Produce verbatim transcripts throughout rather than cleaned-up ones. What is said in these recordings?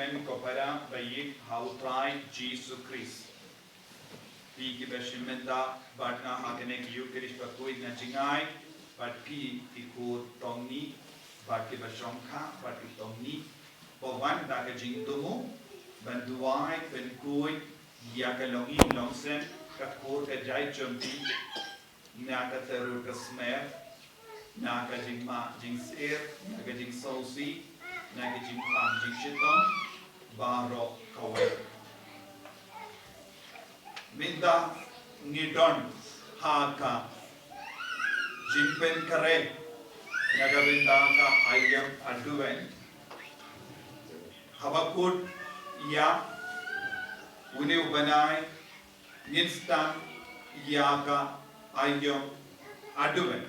Ko para ba ïeit ha U Trai Jisu Khrist. Phi kiba shim bynta bad nga ha kane ka Ïukharist bakhuid, nga jngai bad phi ki khun tong ni bad kiba shongkha bad ki tong ni, ba wan da ka jingthmu ban duwai pynkhuid ïa ka longïing longsem, ka kur ka jait jong phi, na ka tyrwa ka smer, na ka jingma jingsir, na ka jingsngewsih, na ka jingpang jingshitom baroh kawei. Mynta ngi don ha ka jingpynkhreh na ka bynta ka aïom Advent. Haba kut ïa une u bnai ngin sdang ïa ka aïom Advent.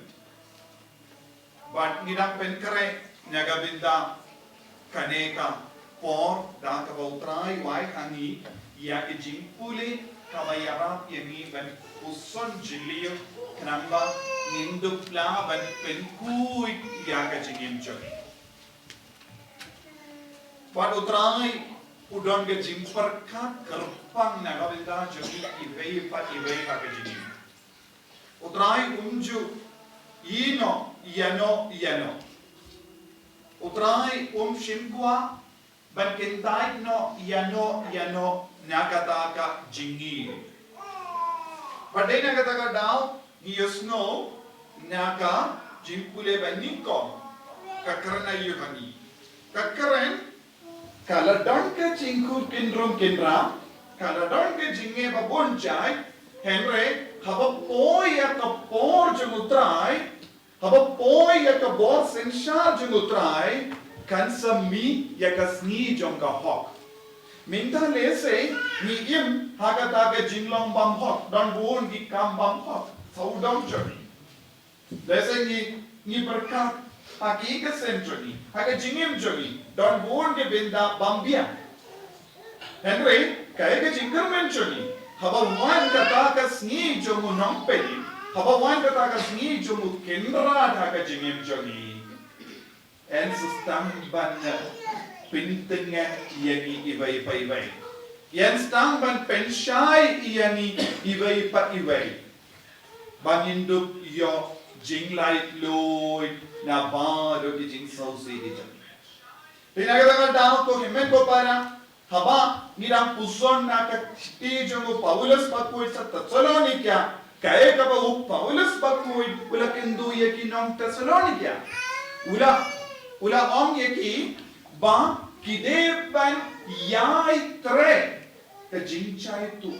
Bad ngi dang pynkhreh na ka bynta kane ka por da kaba U Trai u ai ha ngi ïa ka jingpule kaba ïarap ïa ngi ban puson jylliew, khnang ba ngin dup lah ban pynkhuid ïa ka jingim jong ngi. Bad U Trai u don ka jingpyrkhat kyrpang na ka bynta jong ngi iwei pa iwei ha ka jingim. U Trai um ju ïehnoh ïano ïano. U Trai um shim kwah ban kyntait noh ïano ïano na kata ka jingim. Bad dei na kata ka daw ngi ïohsngew na ka jingpule ba nyngkong ka kren ïa u hangne. Ka kren, ka la don ka jingkhuid kynrum kynram, ka la don ka jingeh ba bun jait, hynrei haba poi ïa ka por jong U Trai, haba poi ïa ka bor synshar jong U Trai, kan sa mih ïa ka sngi jong ka hok. Mynta lehse ngi im ha kata ka jinglong bymhok, don bun ki kam bymhok sawdong jong ngi. Lehse ngi, ngi pyrkhat ha ki ka seng jong ngi, ha ka jingim jong ngi don bun ki bynta bym biang. Hynrei kaei ka jingkyrmen jong ngi, haba wan kata ka sngi jong U Nongpynim, haba wan kata ka sngi jong U Kynrad ha ka jingim jong ngi, yn sa sdang ban pyntngen ïa ngi iwei pa iwei. Yn sdang ban pynshai ïa ngi iwei pa iwei, ba ngin dup ïoh jinglaitluid na baroh ki jingsngewsih ki jong ngi. Te na kata ka daw ko hynmen ko para, haba ngi dang puson na ka shithi jong u Paulus bakhuid sha Thessalonika, kaei kaba u Paulus bakhuid u la kyntu ïa ki nong Thessalonika. U la, u la ong ïa ki ba ki dei ban ïai trei ka jingjaituh.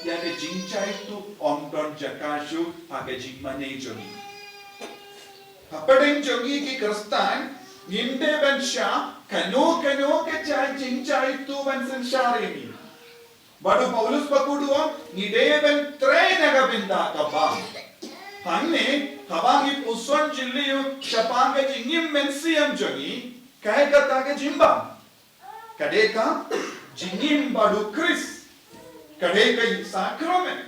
Ïa ka jingjaituh ym don jaka shuh ha ka jingmane jong ngi. Hapdeng jong ngi ki Khristan, ngim dei ban shah kano kano ka jait jingjaituh ban synshar ïa ngi. Bad u Paulus bakhuid u ong, ngi dei ban trei na ka bynta ka bam. Hangne, haba ngi puson jylliew shaphang ka jingim mynsiem jong ngi, kaei kata ka jingbam? Ka dei ka jingim bad u Khrist. Ka dei ka sakramen.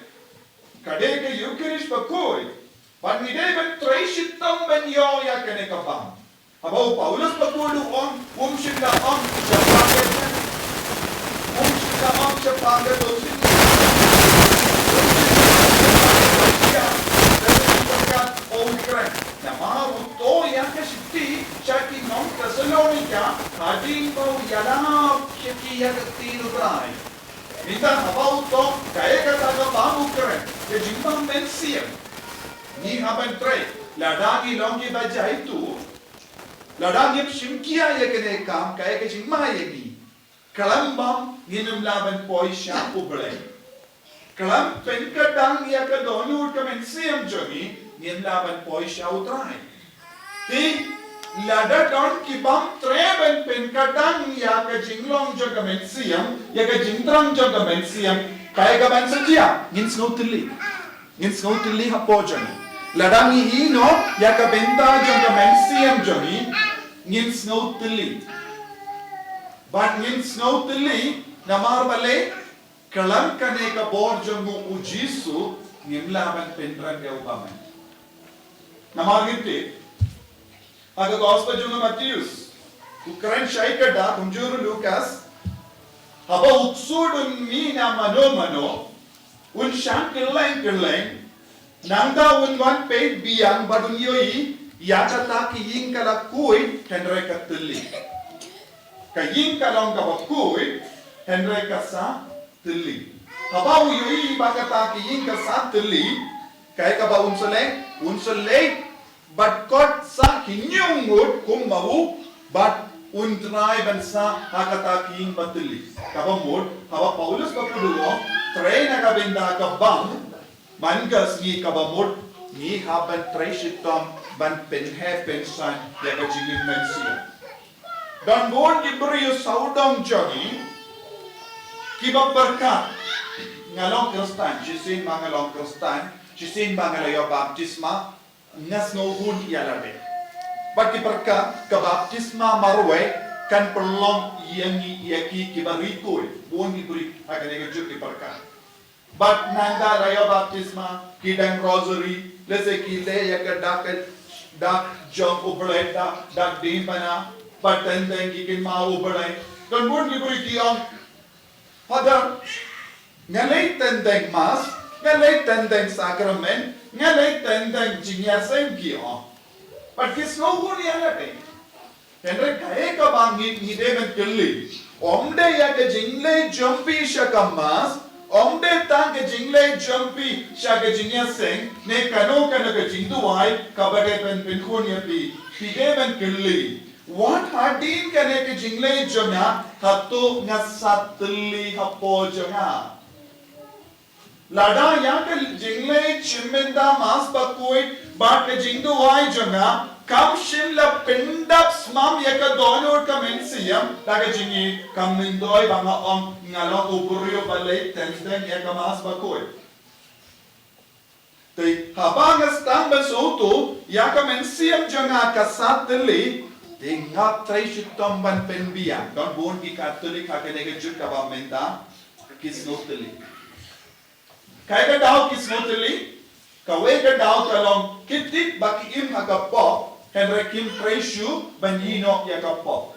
Ka dei ka Ïukharist bakhuid. Bad ngi dei ban trei shitom ban ïoh ïa kane ka bam. Haba u Paulus bakhuid u ong, um shym la ong shaphang ka, um shym la ong shaphang ka dustur. Namar u thoh ïa ka shithi sha ki nong Thessalonika hadien ba u ïalap ïa ki ïa ka ktien U Trai. Mynta haba u thoh kaei kata ka bam u kren, ka jingbam mynsiem. Ngi hap ban trei, lada ngi long kiba jaituh, lada ngim shim khia ïa kane ka kam, kaei ka jingma ïa ngi? Khlem bam ngin ym lah ban poi sha U Blei. Khlem pynkhatdang ïa ka dohnud ka mynsiem jong ngi, ngim lah ban poi sha U Trai. Te lada don ki bym treh ban pynkhatdang ïa ka jinglong jong ka mynsiem, ïa ka jingthrang jong ka mynsiem, kaei kaban sa jia? Ngin sngew thylli. Ngin sngew thylli hapoh jong ngi. Lada ngi ïehnoh ïa ka bynta jong ka mynsiem jong ngi, ngin sngew thylli. Bad ngin sngew thylli namar balei? Khlem kane ka bor jong u Jisu ngim lah ban pynrem ïa u bymman. Namar ngi tip ha ka gospel jong u Mathaios, u kren shai ka dak, kumjuh ruh Lukas, Haba u ksuid un mih na mano mano, un shang kylleng kylleng, nangta un wan peit biang bad un ïohi ïa kata ka ïing ka la khuid hynrei ka tylli. Ka ïing ka long kaba khuid hynrei ka sah tylli. Haba u ïohi ba kata ka ïing ka sah tylli, kaei kaba un sa leh, un sa leit bad kot sah hynñiew ngut kum ma u, bad un trai ban sah ha kata ka ïing ba tylli. Kaba mut, haba Paulus ba pud u ong, trei na ka bynta ka bam, man ka sngi kaba mut ngi hap ban trei shitom ban pynheh pynsan ïa ka jingim mynsiem. Don bun ki briew sawdong jong ngi kiba pyrkhat, nga long Khristan, shisien ba nga long Khristan, shisien ba nga la ïoh baptisma, nga sngewhun ïa lade. Bad ki pyrkhat ka baptisma marwei kan pynlong ïa ngi ïa ki kiba ri khuid. Bun ki briew ha kane ka juk ki pyrkhat. Bad nangta la ïoh baptisma, ki dang rosary, lehse ki leh ïa ka dak, dak jong U Blei, dak, dak diengphna, bad teng teng ki kynmaw U Blei. Don bun ki briew ki ong, Father, nga leit teng teng mass, nga leit teng teng sakramen, nga leit teng teng jingïaseng, ki ong. Bad ki sngewhun ïa lade. Hynrei kaei kaba ngi, ngi dei ban kylli, ym dei ïa ka jingleit jong phi sha ka mass, ym dei tang ka jingleit jong phi sha ka jingïaseng, ne kano kano ka jingduwai kaba dei ban pynkhun ïa phi. Phi dei ban kylli, wat hadien kane ka jingleit jong nga, hato nga sah tylli hapoh jong nga? Lada ïa ka jingleit shim bynta mass bakhuid bad ka jingduwai jong nga kam shym la pyndap smam ïa ka dohnud ka mynsiem, da ka jingim kam myntoi ba nga ong nga long u briew ba leit teng teng ïa ka mass bakhuid. Te haba nga sdang ban sngewthuh ïa ka mynsiem jong nga ka sah tylli, te nga trei shitom ban pynbiang. Don bun ki Katholik ha kane ka juk kaba mynta ki sngewthuh tylli. Kaei ka daw ki sngewtylli? Kawei ka daw ka long ki tip ba ki im ha ka pop, hynrei kim trei shuh ban ïehnoh ïa ka pop.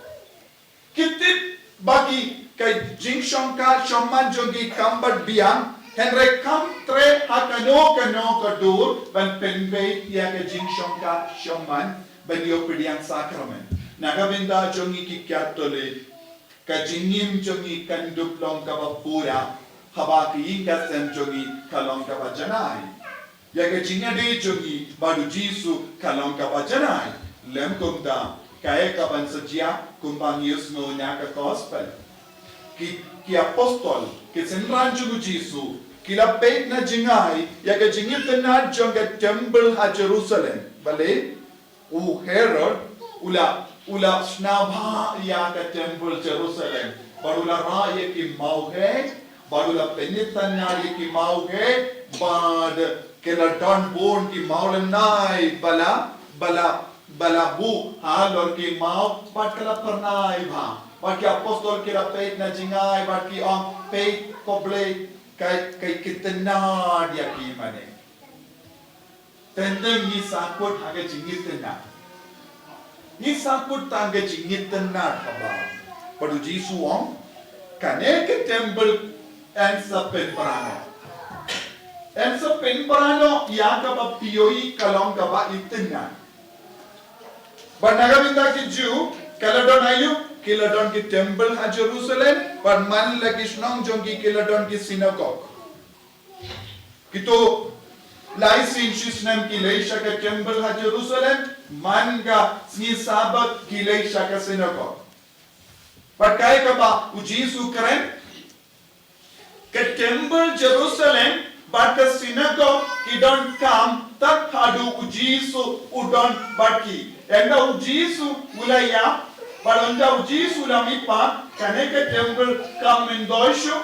Ki tip ba ki, ka jingshongkha shongman jong ki kam bat biang, hynrei kam trei ha kano kano ka dur ban pynbeit ïa ka jingshongkha shongman ban ïoh pdiang sakramen. Na ka bynta jong ngi ki Katholik, ka jingim jong ngi kan dup long kaba pura haba ka ïing ka sem jong ngi ka long kaba janai. Ïa ka jingïadei jong ngi bad U Jisu ka long kaba janai. Lym kumta, kaei kaban sa jia kumba ngi ïohsngew na ka gospel? Ki, ki apostol, ki synran jong U Jisu, ki la peit na jngai ïa ka jingitynnad jong ka temple ha Jerusalem. Balei? U Herod u la, u la shna bha ïa ka temple Jerusalem. Bad u la rah ïa ki mawhei, bad u la pynitynnad ïa ki mawhei, bad ki la don bun ki mawlynnai ba la, ba la, ba la buh halor ki maw, bad ki la pyrnai bha. Bad ki apostol ki la peit na jngai, bad ki ong, peit, ko Blei, ka, ka itynnad ïa ki mane. Teng teng ngi sahkut ha ka jingitynnad. Ngi sahkut tang ka jingitynnad haba. Bad U Jisu u ong, kane ka temple yn sa pynbra noh. Yn sa pynbra noh ïa kaba phi ïohi ka long kaba itynnad. Bad na ka bynta ki Jiw, ka la don aïu, ki la don ki temple ha Jerusalem, bad man la ki shnong jong ki ki la don ki synagog. Kito lai sien shi snem ki leit sha ka temple ha Jerusalem, man ka sngi Sabbath ki leit sha ka synagog. Bad kaei kaba U Jisu u kren, ka temple Jerusalem bad ka synagog ki donkam tad haduh U Jisu u don bad ki. Ynda U Jisu u la ïap, bad ynda U Jisu u la mihpat, kane ka temple kam myntoi shuh.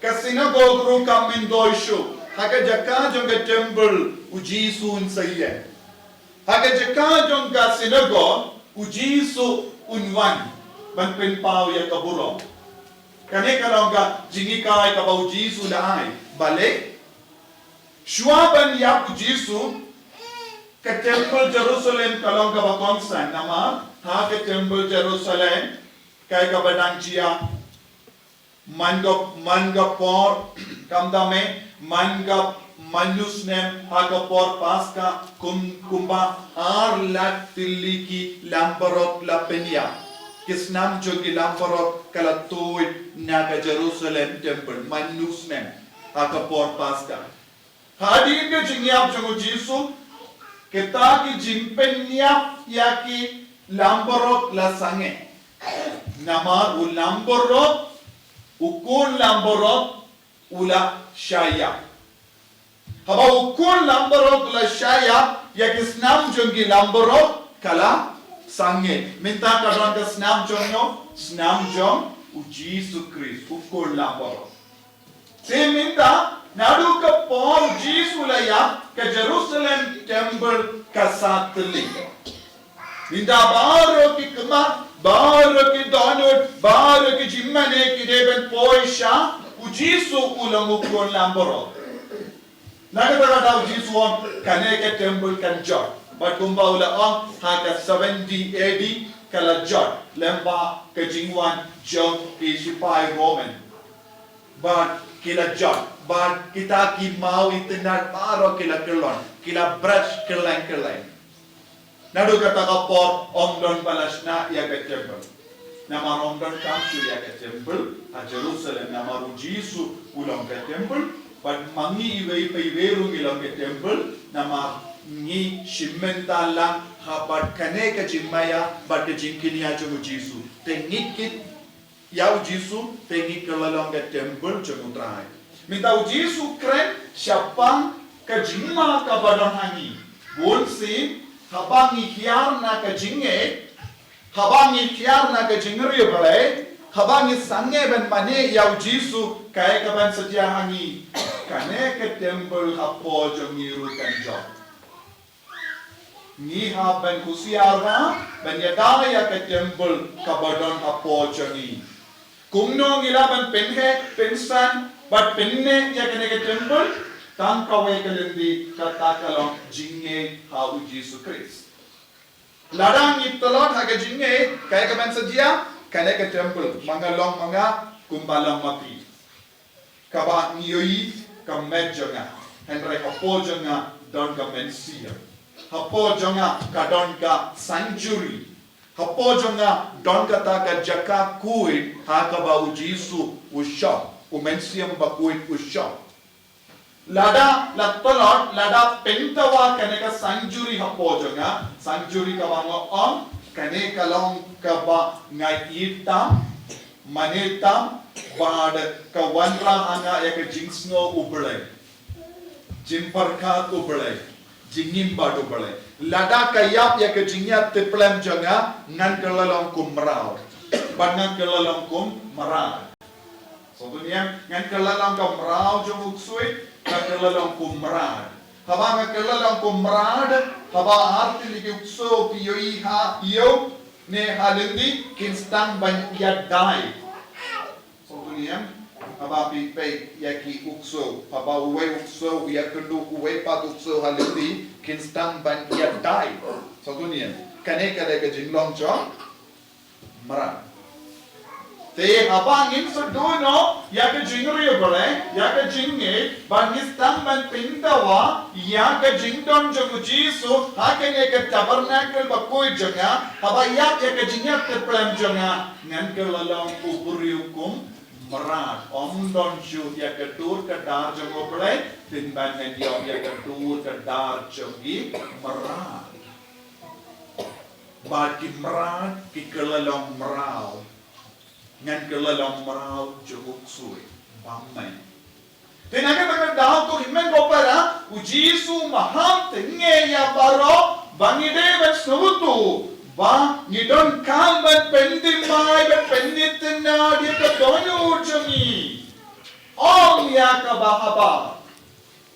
Ka synagog ruh kam myntoi shuh. Ha ka jaka jong ka temple U Jisu un sa ïeng. Ha ka jaka jong ka synagog U Jisu un wan ban pynpaw ïa ka burom. Kane ka long ka jinghikai kaba U Jisu u la ai. Balei? Shuwa ban ïap U Jisu, ka temple Jerusalem ka long kaba kongsan, namar ha ka temple Jerusalem kaei kaba dang jia? Man ka, man ka por, khamtam eh, man ka, man u snem, ha ka por Paska, kum, kumba ar lak tylli ki langbrot la pynïap. Ki snam jong ki langbrot ka la tuid na ka Jerusalem temple, man u snem, ha ka por Paska. Hadien ka jingïap jong u Jisu, kita ki jingpynïap ïa ki langbrot la sangeh. Namar u langbrot, u khun langbrot, u la shah ïap. Haba u khun langbrot u la shah ïap, ïa ki snam jong ki langbrot, ka la sangeh. Mynta ka don ka snam jong no, snam jong u Jisu Khrist, u khun langbrot. Te mynta, naduh ka por u Jisu la ïap, ka Jerusalem temple ka sah tylli. Mynta baroh ki khmat, baroh ki dohnud, baroh ki jingmane ki dei ban poi sha, u Jisu u long u khun langbrot. Na kata ka daw u Jisu u ong, kane ka temple kan jot. Bad kumba u la ong, ha ka seventy A D, ka la jot. Lyngba ka jingwan jong ki shipai Roman. Bad ki la jot, bad kita ki maw itynnad baroh ki la kyllon, ki la brush kylleng kylleng. Naduh kata ka por ym don ba la shna ïa ka temple. Namar ym don kam shuh ïa ka temple ha Jerusalem, namar u Jisu u long ka temple, bad ma ngi iwei pa iwei ruh ngi long ka temple, namar ngi shim bynta lang ha bad kane ka jingmaïa bad ka jingkñia jong u Jisu. Te ngi kit ïa u Jisu, te ngi kylla long ka temple jong u Trai. Mynta u Jisu u kren shaphang ka jingma kaba don ha ngi. Bun sien, haba ngi hiar na ka jingngeit, haba ngi hiar na ka jingriewblei, haba ngi sangeh ban mane ïa u Jisu, kaei kaban sa jia ha ngi. Kane ka temple hapoh jong ngi ruh kan jot. Ngi hap ban husiar bha, ban ïada ïa ka temple kaba don hapoh jong ngi. Kumno ngi lah ban pynheh, pynsan, bad pynneh ïa kane ka temple, tang kawei ka lynti, kata ka long jingngeit ha u Jisu Khrist. Lada ngi tlot ha ka jingngeit, kaei kaban sa jia, kane ka temple, ma nga long ma nga, kumba long ma phi. Kaba ngi ïohi ka met jong nga, hynrei hapoh jong nga don ka mynsiem. Hapoh jong nga ka don ka sanctuary. Hapoh jong nga don kata ka jaka khuid ha kaba u Jisu u shong, u Mynsiem Bakhuid u shong. Lada la tlot, lada pyntawa kane ka sanctuary hapoh jong nga, sanctuary kaba nga ong, kane ka long kaba nga ïeit tam, mane tam, bad ka wanrah ha nga ïa ka jingsngew U Blei. Jingpyrkhat U Blei. Jingim bad U Blei. Lada ka ïap ïa ka jingïatiplem jong nga, ngan kylla long kum mraw. Bad ngan kylla long kum mrad. Sngewthuh ne em, ngan kylla long kum mraw jong u ksuid, ngan kylla long kum mrad. Haba nga kylla long kum mrad, haba ar tylli ki u ksew ki ïohi ha ïew, ne ha lynti kin sdang ban ïadei. Sngewthuh ne em, haba phi peit ïa ki u ksew, haba uwei u ksew u ïakynduh uwei pat u ksew ha lynti kin sdang ban ïadei. Sngewthuh ne em, kane ka dei ka jinglong jong mrad. Te haba ngin sa duh noh ïa ka jingriewblei, ïa ka jingngeit, ba ngi sdang ban pyndawa ïa ka jingdon jong u Jisu ha kane ka tabernacle bakhuid jong nga, haba ïap ïa ka jingïatiplem jong nga, ngan kylla long u briew kum mrad. Ym don shuh ïa ka dur ka dar jong U Blei, pynban ngan ïoh ïa ka dur ka dar jong ki mrad. Bad ki mrad ki kylla long mraw. Ngan kylla long mraw jong u ksuid. Bam mai. Te na kata ka daw ko hynmen ko para, u Jisu u maham te ngi ïa baroh, ba ngi dei ban sngewthuh, ba ngi donkam ban pynthymmai, ban pynitynnad ïa ka dohnud jong ngi. Ym ïa kaba habar.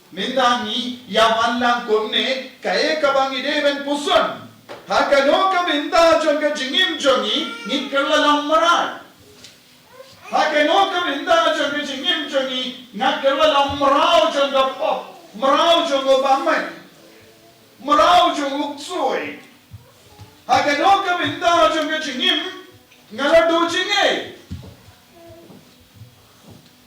Mynta ngi ïa wan lang kumne, kaei kaba ngi dei ban puson. Ha kano ka bynta jong ka jingim jong ngi, ngi kylla long mrad. Ha kano ka bynta jong ka jingim jong ngi, nga kylla long mraw jong ka pop, mraw jong u bamai, mraw jong u ksuid. Ha kano ka bynta jong ka jingim, nga la duh jingngeit.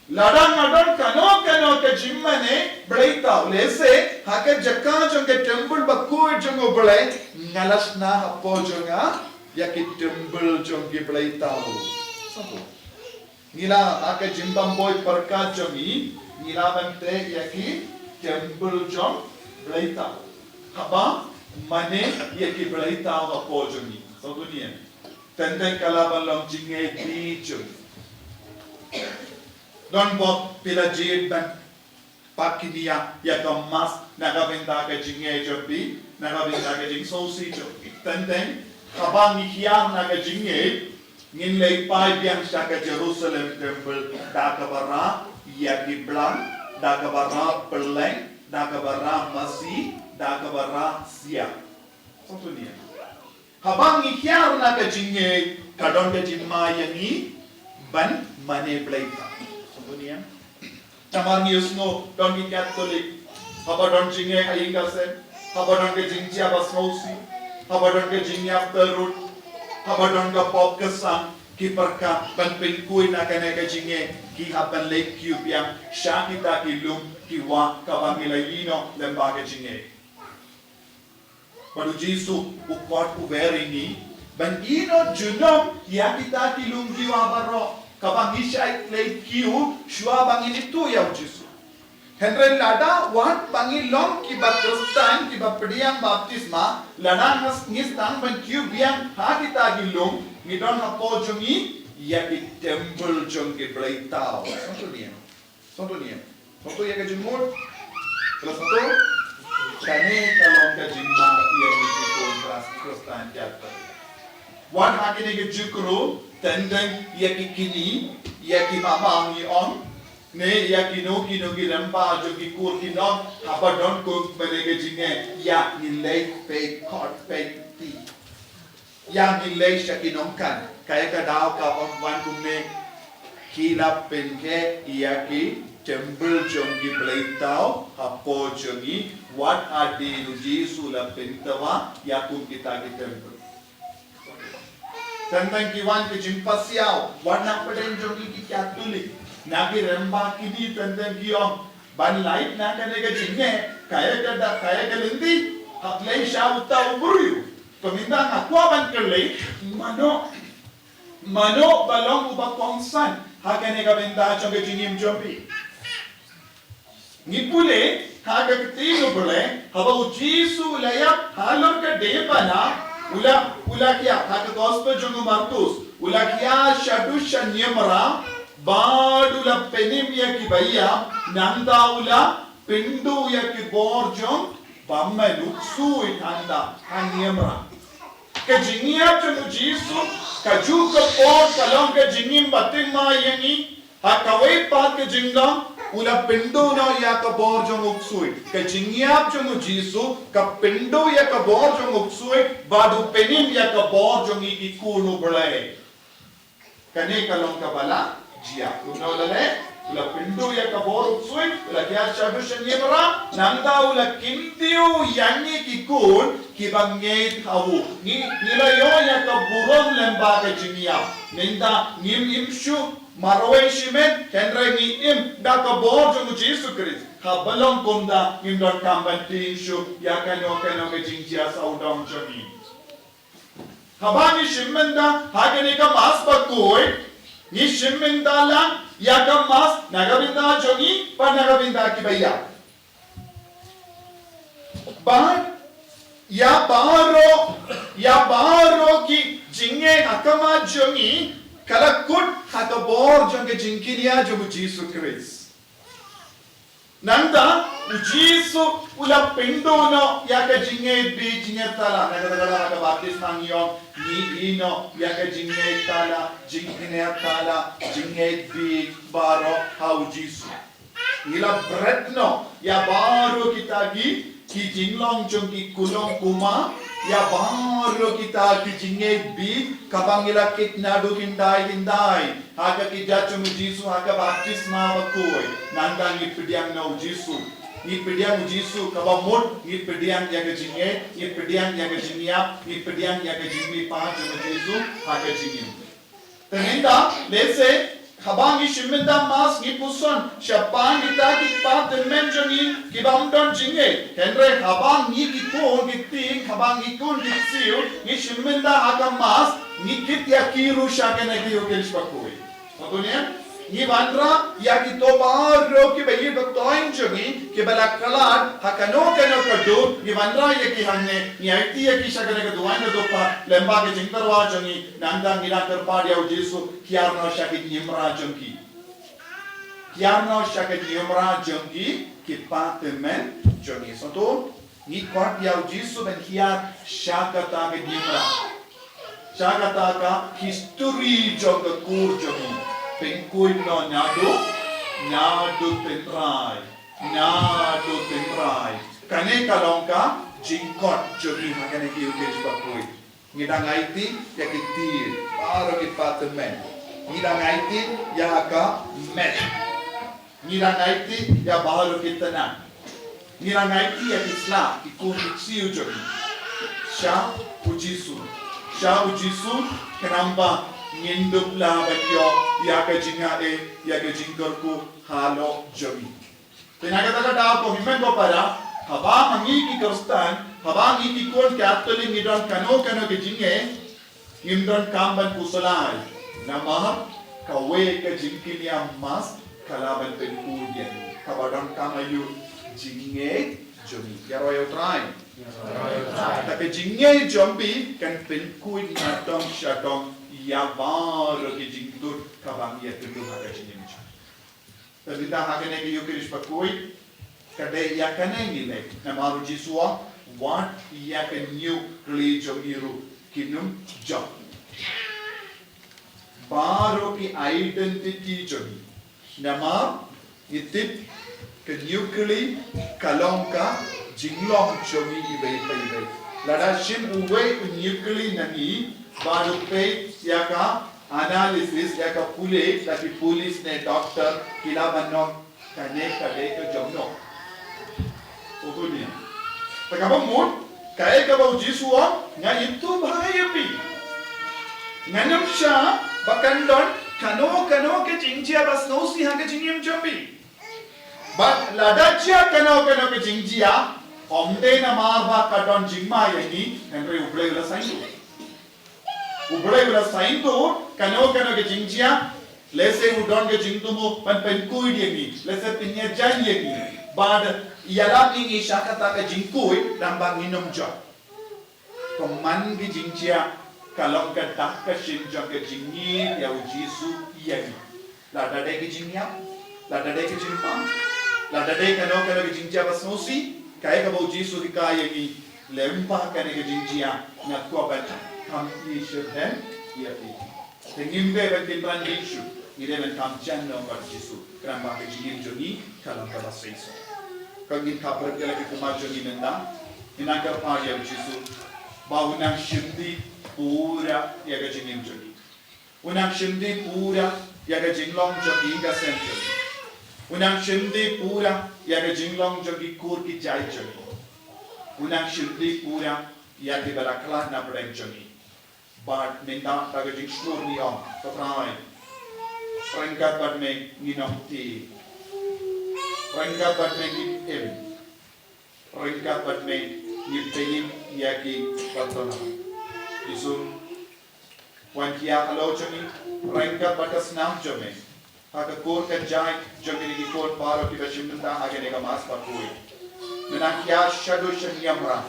Lada nga don kano kano ka jingmane blei thaw, lehse ha ka jaka jong ka temple bakhuid jong U Blei, nga la shna hapoh jong nga ïa ki temple jong ki blei thaw. Ngi la, ha ka jingbam boi pyrkhat jong ngi, ngi la ban teh ïa ki temple jong blei thaw. Haba mane ïa ki blei thaw hapoh jong ngi, sngewthuh ne em? Teng teng ka la ban long jingngeit beit jong ngi. Don bok phi la jied ban pat kynriah ïa ka mass na ka bynta ka jingngeit jong phi, na ka bynta ka jingsngewsih jong phi. Teng teng haba ngi hiar na ka jingngeit, ngin leit phai biang sha ka Jerusalem temple da kaba rah ïa ki blang, da kaba rah pylleng, da kaba rah masi, da kaba rah siap. Sngewthuh ne em? Haba ngi hiar na ka jingngeit, ka don ka jingma ïa ngi ban mane blei thaw. Sngewthuh ne em? Namar ngi ïohsngew don ki Katholik, haba don jingngeit ha ïing ka sem, haba don ka jingjia ba sngewsih, haba don ka jingïap tarut, haba don ka pop ka sam, ki pyrkhat ban pynkhuid na kane ka jingngeit, ki hap ban leit kiew biang sha kita ki lum ki wah kaba ngi la ïehnoh lyngba ka jingngeit. Bad U Jisu u khot u wer ïa ngi ban ïehnoh junom ïa kita ki lum ki wah baroh kaba ngi shait leit kiew shuwa ba ngin ïathuh ïa U Jisu. Hynrei lada wat ba ngi long kiba Khristan, kiba pdiang baptisma, lada ngi sdang ban kiew biang ha kita ki lum, ngi don hapoh jong ngi ïa ki temple jong ki blei thaw. Sngewthuh ne em? Sngewthuh ne em? Sngewthuh ïa ka jingmut? Ka la sngewthuh? Kane ka long ka jingma ïa ngi ki khun Khristan ïa ka. Wat ha kine ki jingkyrkhu, teng teng ïa ki kñi, ïa ki mama ngi ong, ne ïa kino kino ki rangbah jong ki kur ki ong, haba don kum kane ka jingngeit, ïa ngi leit peit khot peit kti. Ïa ngi leit sha ki nongkan, kaei ka daw ka ong wan kumne, ki la pynkheiñ ïa ki temple jong ki blei thaw hapoh jong ngi, wat hadien U Jisu la pynthaw ïa kum kita ki temple. Teng teng ki wan ki jingpasiaw, wat na pdeng jong ngi ki Katholik, na ki rangbah kñi teng teng ki ong, ban lait na kane ka jingngeit, kaei ka da, kaei ka lynti, hap leit sha uta u briew. Te mynta nga kwah ban kylli, mano, mano ba long uba kongsan ha kane ka bynta jong ka jingim jong phi? Ngi pule ha ka ktien U Blei, haba U Jisu u la ïap halor ka diengphna, u la, u la khia, ha ka gospel jong u Markus, u la khia shaduh shaniamra, bad u la pynim ïa kiba ïap, nangta u la pynduh ïa ki bor jong bymman, u ksuid hangta ha niamra. Ka jingïap jong U Jisu, kajuh ka por ka long ka jingim ba tyngeh ïa ngi, ha kawei pat ka jinglong, u la pynduh noh ïa ka bor jong u ksuid. Ka jingïap jong U Jisu, ka pynduh ïa ka bor jong u ksuid, bad u pynim ïa ka bor jong ngi ki khun U Blei. Kane ka long kaba la jia. Kumno la leh? U la pynduh ïa ka bor u ksuid, u la khia shaduh shaniamra, nangta u la kyntiew ïa ngi ki khun kiba ngeit ha u. Ngi, ngi la ïoh ïa ka burom lyngba ka jingïap. Mynta ngim im shuh marwei shimet, hynrei ngi im da ka bor jong U Jisu Khrist. Haba long kumta ngim donkam ban tieng shuh ïa kano kano ka jingjia sawdong jong ngi. Haba ngi shim bynta ha kane ka Mass bakhuid, ngi shim bynta lang ïa ka Mass na ka bynta jong ngi bad na ka bynta kiba ïap. Bad ïa baroh, ïa baroh ki jingeh ha khmat jong ngi ka la kut ha ka bor jong ka jingkñia jong U Jisu Khrist. Nangta U Jisu u la pynduh noh ïa ka jingngeit bieit jingngeit tala. Na kata ka daw ha ka baptisma ngi ong, ngi ïehnoh ïa ka jingngeit tala, jingkñia tala, jingngeit bieit baroh ha U Jisu. Ngi la bret noh ïa baroh kita ki, ki jinglong jong ki khunlung khunma, ïa baroh kita ki jingngeit bieit kaba ngi la kit naduh hyndai hyndai. Ha ka kjat jong U Jisu ha ka baptisma bakhuid. Nangta ngi pdiang na U Jisu. Ngi pdiang U Jisu kaba mut, ngi pdiang ïa ka jingngeit, ngi pdiang ïa ka jingïap, ngi pdiang ïa ka jingmihpat jong U Jisu ha ka jingim. Te mynta, let's say, Haba ngi shim bynta mass ngi puson shaphang kita ki kpa tymmen jong ngi kiba ym don jingngeit. Hynrei haba ngi ki khun ki kti, haba ngi khun ki ksiew ngi shim bynta ha ka mass, ngi kit ïa ki ruh sha kane ka ïing bakhuid. Hato ne? Ngi wanrah ïa kito baroh kiba ïeit ba toiñ jong ngi, kiba la khlad ha kano kano ka dur, ngi wanrah ïa ki hangne, ngi aiti ïa ki sha kane ka duwan ka dupa, lyngba ka jingtyrwa jong ngi, nangta ngi dang kyrpad ïa u Jisu, hiar noh sha ka niamra jong ki. Hiar noh sha ka niamra jong ki, ki kpa tymmen jong ngi. Hato Ngi khot ïa u Jisu ban hiar sha kata ka niamra, sha kata ka history jong ka kur jong ngi. Pynkhuid noh naduh, naduh tynrai, naduh tynrai. Kane ka long ka jingkhot jong ngi ha kane ka ïing bakhuid. Ngi dang aiti ïa ki kti baroh ki kpa tymmen. Ngi dang aiti ïa ka met. Ngi dang aiti ïa baroh ki tnat. Ngi dang aiti ïa ki slap, ki khun ki ksiew jong ngi sha u Jisu. Sha u Jisu, khnang ba ngin dup lah ban ïoh ïa ka jingaiei, ïa ka jingkyrkhu halor jong ngi. Te na kata ka daw ko hynmen ko para, haba ma ngi ki Khristan, haba ngi ki khun Katholik ngi don kano kano ka jingngeit, ngim donkam ban pynslai. Namar kawei ka jingkylli, mass ka lah ban pynkhuid ïa ngi. Kaba donkam aïu? Jingngeit jong ngi. Ïaroh ïa u Trai. Kata ka jingngeit jong phi kan pynkhuid na dong sha dong ïa baroh ki jingtut kaba ngi ïakynduh ha ka jingim jong ngi. Te mynta ha kane ka Ïukharist bakhuid, ka dei ïa kane ngi leh, namar u Jisu u ong, wat ïa ka ñiuhkhlieh jong ngi ruh kin ym jop. Baroh ki identity jong ngi. Namar ngi tip ka ñiuhkhlieh ka long ka jinglong jong ngi iwei pa iwei. Lada shim uwei u ñiuhkhlieh na ngi, bad u peit ïa ka analysis, ïa ka pule da ki police ne doctor, ki lah ban ong kane ka dei ka jong no. Uto ne. Te kaba mut, kaei kaba u Jisu u ong, nga ithuh bha ïa phi. Ngan ym shah ba kan don kano kano ka jingjia ba sngewsih ha ka jingim jong phi. Bad lada jia kano kano ka jingjia, ym dei namar ba ka don jingma ïa ngi, hynrei U Blei u la saiñdur. U Blei u la saiñdur, kano kano ka jingjia, lehse u don ka jingthmu ban pynkhuid ïa ngi, lehse pynïajan ïa ngi. Bad ïalap ïa ngi sha kata ka jingkhuid, tang ba ngin ym jop. Ka man ka jingjia, ka long ka dak ka shin jong ka jingïeit ïa u Jisu ïa ngi. Lada dei ka jingïap, lada dei ka jingpang, lada dei kano kano ka jingjia ba sngewsih, kaei kaba u Jisu u hikai ïa ngi, lem bad kane ka jingjia, nga kwah ban kham ïeit shitrhem ïa phi. Te ngim dei ban kynran beiñ shuh, ngi dei ban kham jan noh bad u Jisu, khnang ba ka jingim jong ngi, ka long kaba seisoh. Kan ngin khapbriew ïa la ki khmat jong ngi mynta, ngin nang kyrpad ïa u Jisu, ba un nang shim dih pura ïa ka jingim jong ngi. Un nang shim dih pura ïa ka jinglong jong ki ïing ka sem jong ngi. Un nang shim dih pura ïa ka jinglong jong ki kur ki jait jong ngi. Un nang shim dih pura ïa kiba la khlad na pdeng jong ngi. Bad mynta da ka jingshlur ngi ong, ko Trai, ryngkat bad me ngin ym kti. Ryngkat bad me ngin im. Ryngkat bad me ngi pynïeng ïa ki ba thymmai. Jisu, wan khia halor jong ngi, ryngkat bad ka snam jong me. Ha ka kur ka jait jong kine ki khun baroh kiba shim bynta ha kane ka Mass bakhuid. Me nang khia shaduh shaniamra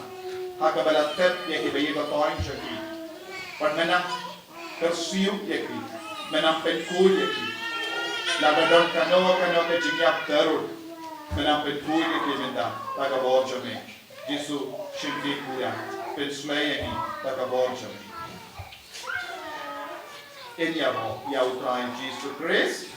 ha kaba la thep ïa kiba ïeit ba thymmai jong ki. Bad me nang kyrsiew ïa ki, me nang pynkhuid ïa ki. Lada don kano kano ka jingïap tarud, me nang pynkhuid ïa ki mynta da ka bor jong me. Jisu, shim ki pura, pynshlei ïa ki da ka bor jong me. Ngin ïaroh ïa U Trai Jisu Khrist.